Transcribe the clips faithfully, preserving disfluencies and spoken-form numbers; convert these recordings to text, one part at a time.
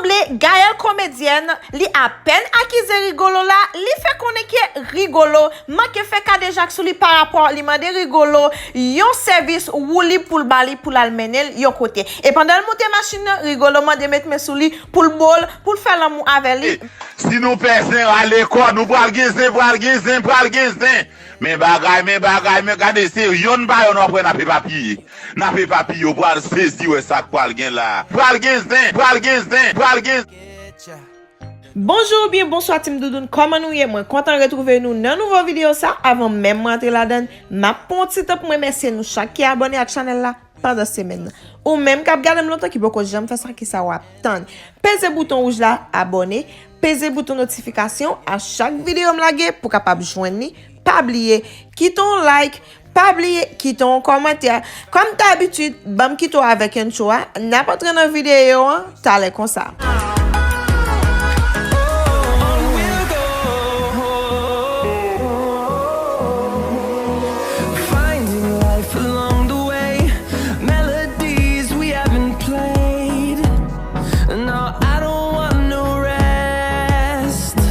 Sanble Gaëlle komedyèn, li apèn akize Rigolo la, li fè konnen ke Rigolo manke fè kadejak sou li parapò li mande Rigolo yon sèvis woulib pou l ba li pou l al mennen l yon kote. E pandan l moute machin nan, Rigolo mande met men sou li pou l bo l, pou l fè lanmou avè li. Si nou pè zen rale kò nou, pral gen zen, pral gen zen, pral gen zen. Men bagay, men bagay, men gade se yonn pa yonn w ap wè n ap epapiye. N ap epapiye, w pral sezi wè sa k pral gen la. Pral gen zen, pral gen zen, pral gen zen. Bonjou oubyen bonswa Team Doudoune, kòman nou ye? Mwen kontan retwouve nou nan nouvo videyo sa. Avan menm mwen antre ladann, m ap pran yon ti tan pou m remèsye nou chak ki abòne ak chanèl la pandan semèn nan. Ou menm k ap gade m lontan ki poko janm fè sa, kisa w ap tann? Peze bouton wouj la, abòne, peze bouton notifikasyon a chak videyo m lage pou w kapab jwenn li. Pa bliye kite yon like, pa bliye kite yon kòmantè. Kòm dabitid, ban m kite w avèk entwo a, n ap antre nan videyo an talè konsa. Finding life along the way, melodies we haven't played. No, I don't want no rest.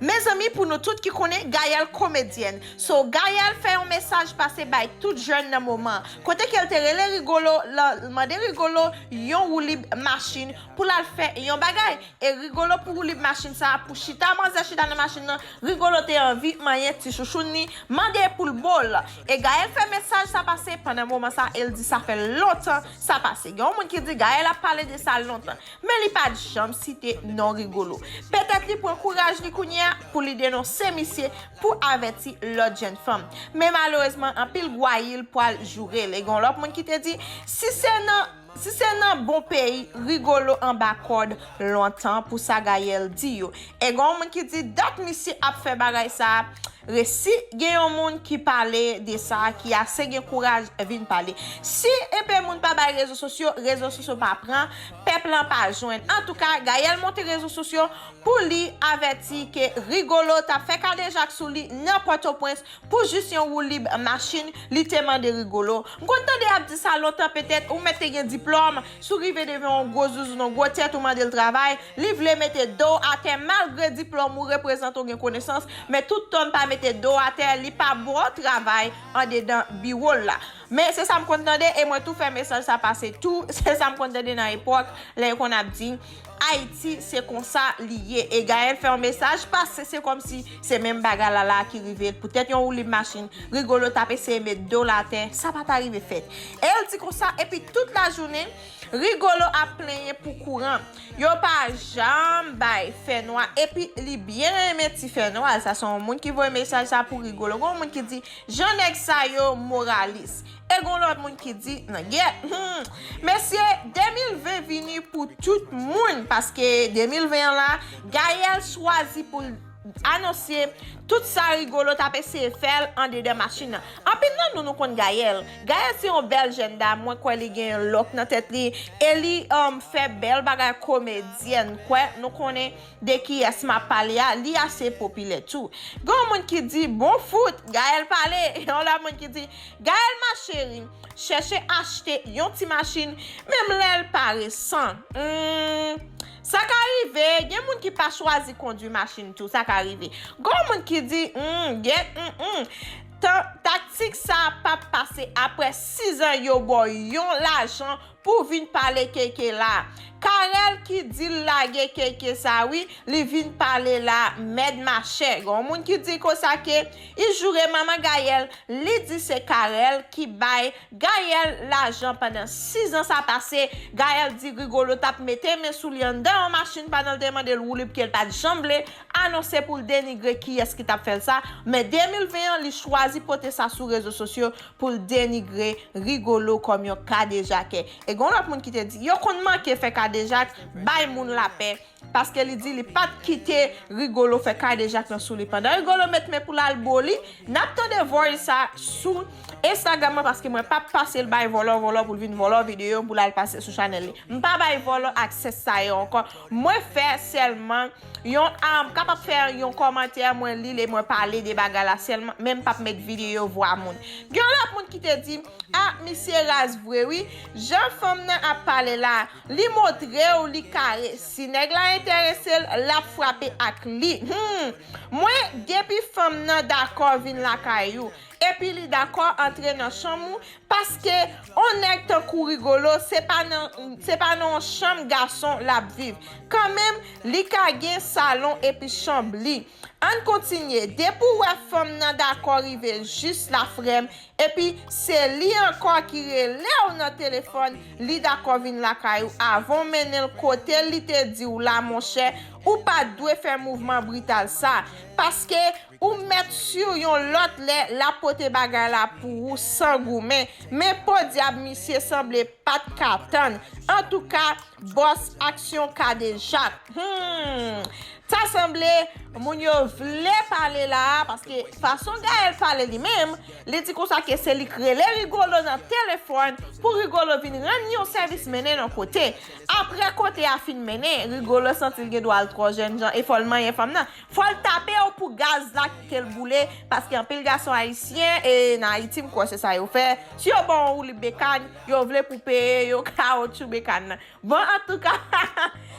Mezanmi, pou nou tout ki konnen Gaëlle komedyèn, so Gaëlle fè yon mesaj pase bay tout jèn nan moman an, kote ke l te rele Rigolo, l mande Rigolo yon woulib machin pou l al fè yon bagay. E Rigolo pou woulib machin sa, pou chita manzè chita nan machin nan, Rigolo te anvi manyen ti chouchoun li, mande pou l bo l. E Gaëlle fè mesaj sa pase pandan moman sa, e l di sa fè lontan sa pase. Gen yon moun ki di Gaëlle ap pale de sa lontan, men li pa t janm site non Rigolo. Petèt li pran kouraj li kounye a pou li denonse misye pou avèti lòt jèn fanm. Men malerezman, anpil gwayil pwal joure l. E gen yon lòt moun ki te di, si se nan Si se nan bon peyi, Rigolo anba kòd lontan pou sa Gaëlle di yo. E gen yon moun ki di dat misye ap fè bagay sa a, resi gen yon moun ki pale de sa a ki ase gen kouraj vin pale. Si enpe moun pa bay rezo sosyo, rezo sosyo pa pran, pèp lan pa jwenn. Antouka, Gaëlle monte rezo sosyo pou li avèti ke Rigolo t ap fè kadejak sou li nan Pòtoprens pou jis yon woulib machin, li te mande Rigolo. M konn tande y ap di sa lontan, petèt ou mèt te gen diplòm, si w rive devan yon gwo zouzoun, yon gwo tèt, ou mande l travay, li vle mete do w atè, malgre diplòm ou reprezante w gen konesans, men tout tan pa mete do w atè, li pa ba w travay andedan biwo l la. Men se sa m konn tande, e mwen tou fè mesaj sa pase tou, se sa m konn tande nan epòk, lè yo konn ap di, Ayiti, se konsa li ye. E Gaëlle fè yon mesaj pase, se kòmsi se menm bagay la la ki rive l. Poutèt yon woulib machin, Rigolo t ap eseye met do l atè, sa pa ta rive fèt. E l di konsa, epi tout lajounen, Rigolo ap plenyen pou kouran. Yo pa janm bay fènwa. Epi li byen renmen ti fènwa. Sa se yon moun ki voye mesaj sa pou Rigolo. Gen yon moun ki di, jan nèg sa yo moralis. E gen yon lòt moun ki di, nan gyèt, hmm, mesye, de mil ven vini pou tout moun, paske de mil ven an la, Gaëlle chwazi pou l anonse tout sa Rigolo t ap eseye fè l andedan machin nan. Anpil nan nou, nou konn Gaëlle. Gaëlle se yon bèl jèn dam, mwen kwè li gen lòk nan tèt li, e li um, fè bèl bagay komedyèn, kwè nou konnen de kiyès m ap pale a, li ase popilè tou. Gen yon moun ki di, bon fout, Gaëlle pale. Yon lòt moun ki di, Gaëlle ma chérie, chèche achte yon ti machin, menm lè l pa resan. Hmm, sa ka rive, gen moun ki pa chwazi kondwi machin tou, sa ka rive. Gen yon moun ki di, hmm, get, hmm, hmm. Tan, taktik sa p ap pase apre sizan yo ba w yon lajan pou vin pale keke la. Carel ki di l lage keke sa wi, li vin pale la, mèd machè. Gen yon moun ki di konsa ke li joure manman Gaëlle, li di se Carel ki bay Gaëlle lajan pandan sizan sa pase. Gaëlle di Rigolo t ap mete men sou li anndan yon machin pandan l te mande l woulib ke l pa t janm vle anonse pou l denigre kiyès ki t ap fè l sa. Men de mil ven an, li chwazi pote sa sou rezo sosyo pou l denigre Rigolo kòm yon kadejakè. E gen yon lòt moun ki te di, yo konn manke fè kadejak, bay moun lapè. Paske li di li pa t kite Rigolo fè kadejak nan sou li. Pandan Rigolo met men pou l al bo li, n ap tande voice sa sou Instagram mwen, paske mwen p ap pase l bay vòlò, vòlò pou l vin vòlò videyo m, pou l al pase sou chanèl li. M pa bay vòlò aksè sa yo ankò. Mwen fè sèlman yon, um, kapab fè yon kòmantè, mwen li l e mwen pale de bagay la sèlman, men m p ap met videyo vwa moun. Gen yon lòt moun ki te di, ah, misye raz vre wi. Jan fanm nan ap pale la, li montre w li kare. Si nèg la enterese l, l ap frape ak li. Hmm. Mwen, depi fanm nan dakò vin lakay ou, epi li dakò antre nan chanm ou, paske on nèg tankou Rigolo, se pa nan, se pa nan yon chanm gason l ap viv. Kanmenm, li ka gen salon epi chanm li. Ann kontinye. Depi w wè fanm nan dakò rive jis la, frè m, epi se li ankò ki rele w nan telefòn, li dakò vin lakay ou avan w mennen l kote li te di w la, monchè, ou pa t dwe fè mouvman brital sa. Paske ou mèt si w yon lòt lè l ap pote bagay la pou ou san goumen. Men podyab, misye sanble pa t ka tann. Antouka, bòs aksyon kadejak. Hmm. Ta sanble moun yo vle pale la a, paske fason Gaël pale li menm, li di konsa ke se li k rele Rigolo nan telefòn pou Rigolo vin rann li yon sèvis mennen nan kote. Apre kote a fin mennen, Rigolo santi l gen dwa l twò jènjan e fò l manyen fanm nan. Fò l tape w pou gaz la kite l boule, paske anpil gason ayisyen, e nan Ayiti m kwè se sa yo fè, si yo ba w yon woulib bekàn, yo vle pou peye yo kawotchou bekàn nan. Bon, antouka,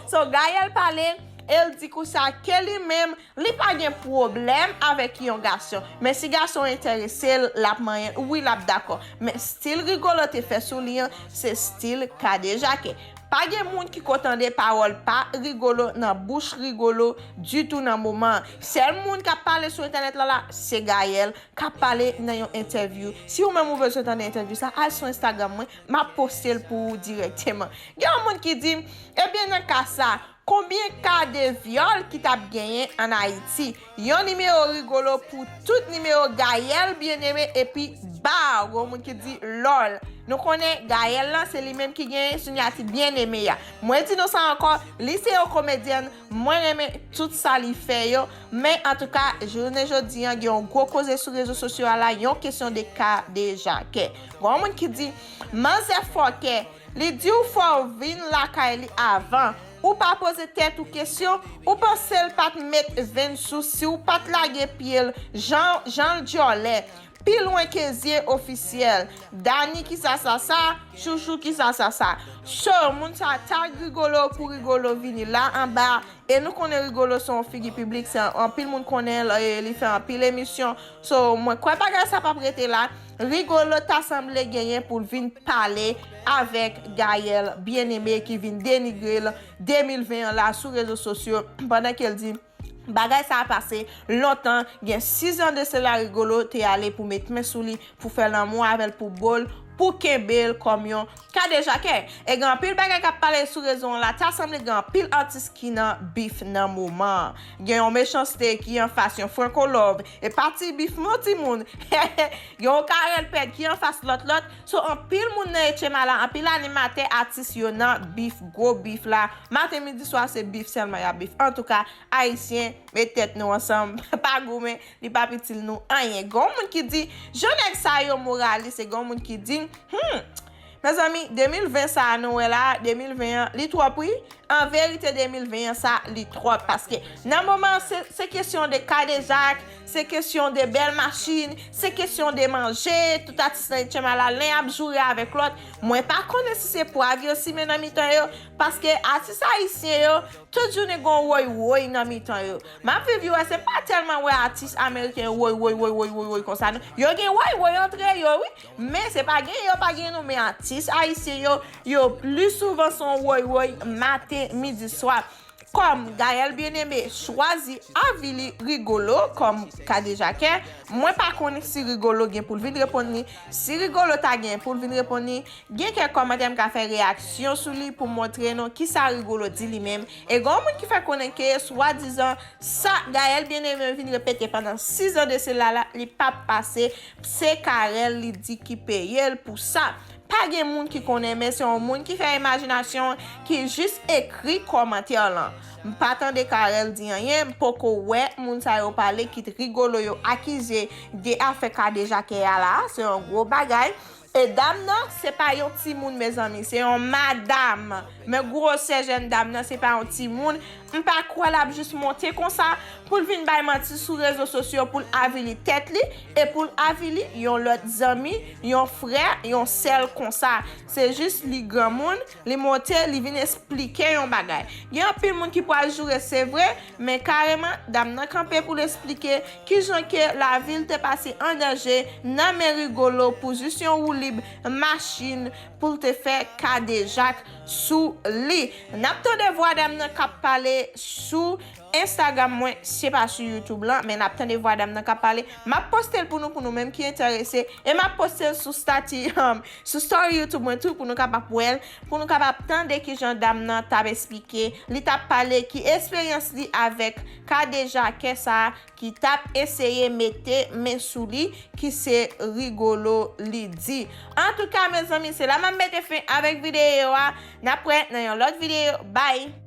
so Gaël pale, e l di konsa ke li menm, li pa gen pwoblèm avèk yon gason. Men si gason enterese l, l ap manyen, wi, l ap dakò. Men stil Rigolo te fè sou li an, se stil kadejake. Pa gen moun ki ko tande pawòl pa Rigolo nan bouch Rigolo ditou nan moman an. Sèl moun k ap pale sou entènèt la la, se Gaël k ap pale nan yon entèvyou. Si ou menm ou bezwen tande entèvyou sa, al sou Instagram mwen, m ap poste l pou ou dirèkteman. Gen yon moun ki di, ebyen nan ka sa, konbyen ka de vyòl ki t ap genyen ann Ayiti? Yon nimewo Rigolo pou tout nimewo Gaël Bien-Aimé epi ba, gon moun ki di lòl. Nou konnen Gaël lan se li menm ki genyen sinyati Bien-Aimé a. Mwen di nou sa ankò, li se yon komedyèn, mwen renmen tout sa li fè yo, men antouka, jounen jodi an, gen yon gwo koze sou rezo sosyo a la, yon kesyon de kadejake. Gon moun ki di, manzè fòkè, li di w fò w vin lakay li avan. Ou pa poze tèt ou kesyon, ou panse l pa t met venn sou si w pa t lage pye l jan, jan l djòlè. Pi lwen ke zye ofisyèl. Dani ki sa sa sa, Chouchou ki sa sa sa. So, moun sa tag Rigolo pou Rigolo vini la anba. E nou konnen Rigolo se yon figi piblik, se anpil moun konnen l, e li fè anpil emisyon. So, mwen kwè bagay sa p ap rete la. Rigolo ta sanble genyen pou l vin pale avèk Gaël Bien-Aimé ki vin denigre l de mil ven an la sou rezo sosyo, pandan ke l di bagay sa a pase lontan, gen sis an de sela Rigolo te ale pou met men sou li, pou fè lanmou avè l, pou bo l, pou kenbe l kòm yon kadejake. E gen anpil bagay k ap pale sou rezo an la, ta sanble gen anpil atis ki nan bif nan moman an. Gen yon Mechanste ki anfas yon Franco Love, e pa ti bif non timoun. Gen yon Carel Pèd ki anfas lòt lòt. So, anpil moun nan H M A la, anpil animatè, atis yo nan bif, gwo bif la. Maten, midi, swa, se bif sèlman y ap bif. Antouka, Ayisyen, met tèt nou ansanm, pa goumen, li p ap itil nou anyen. Gon moun ki di, jan nèg sa yo moralis, e gon moun ki di, hmm, mezanmi, de mil ven sa a nou wè la, de mil ven an, li twòp wi. An verite, de mil ven an sa, li twòp. Paske nan moman an, se, se kesyon de kadejak, se kesyon de bèl machin, se kesyon de manje, tout atis nan H M A la, len ap joure avèk lòt. Mwen pa konnen si se pwav yo simen nan mitan yo, paske atis ayisyen yo, tout jounen gon woy woy nan mitan yo. M ap viv U S A, m pa tèlman wè atis ameriken woy woy woy woy woy woy konsa non. Yo gen woy woy antre yo wi, men se pa gen yo pa gen non, men atis ayisyen yo, yo pli souvan se yon woy woy maten, midi, swa. Kòm Gaël Bien-Aimé chwazi avili Rigolo kòm kadejakè, mwen pa konnen si Rigolo gen pou l vin reponn li. Si Rigolo ta gen pou l vin reponn li, gen kèk kòmantè m ka fè reyaksyon sou li pou montre nou kisa Rigolo di li menm. E gen yon moun ki fè konnen ke swadizan sa Gaël Bien-Aimé vin repete pandan sis an de sela la, li p ap pase, se Carel li di ki peye l pou sa. Pa gen moun ki konnen, men se yon moun ki fè imajinasyon ki jis ekri kòmantè lan. M pa tande Carel di anyen, m poko wè moun sa yo pale, kit Rigolo yo akize de afè Kadejakè a la, se yon gwo bagay. E dam nan, se pa yon timoun, mezanmi, se yon madanm. Men gwosè jèn dam nan, se pa yon timoun. M pa kwè l ap jis monte konsa pou l vin bay manti sou rezo sosyo, pou l avili tèt li e pou l avili yon lòt zanmi, yon frè, yon sè l konsa. Se jis li granmoun, li monte, li vin esplike yon bagay. Gen anpil moun ki pral joure, se vre, men kareman, dam nan kanpe pou l esplike kijan ke lavi l te pase an danje nan men Rigolo pou jis yon woulib machin pou l te fè kadejak sou li. N ap tande vwa dam nan k ap pale sou Instagram mwen, se pa sou YouTube lan, men n ap tande vwa dam nan k ap pale. M ap poste l pou nou, pou nou menm ki enterese, e m ap poste l sou stati, um, sou story YouTube mwen tou, pou nou kapab wè l, pou nou kapab tande kijan dam nan t ap esplike, li t ap pale ki esperyans li avèk kadejakè sa a ki t ap eseye mete men sou li, ki se Rigolo li di. Antouka, mezanmi, se la m ap mete fen avèk videyo a. N ap wè nan yon lòt videyo. Bye!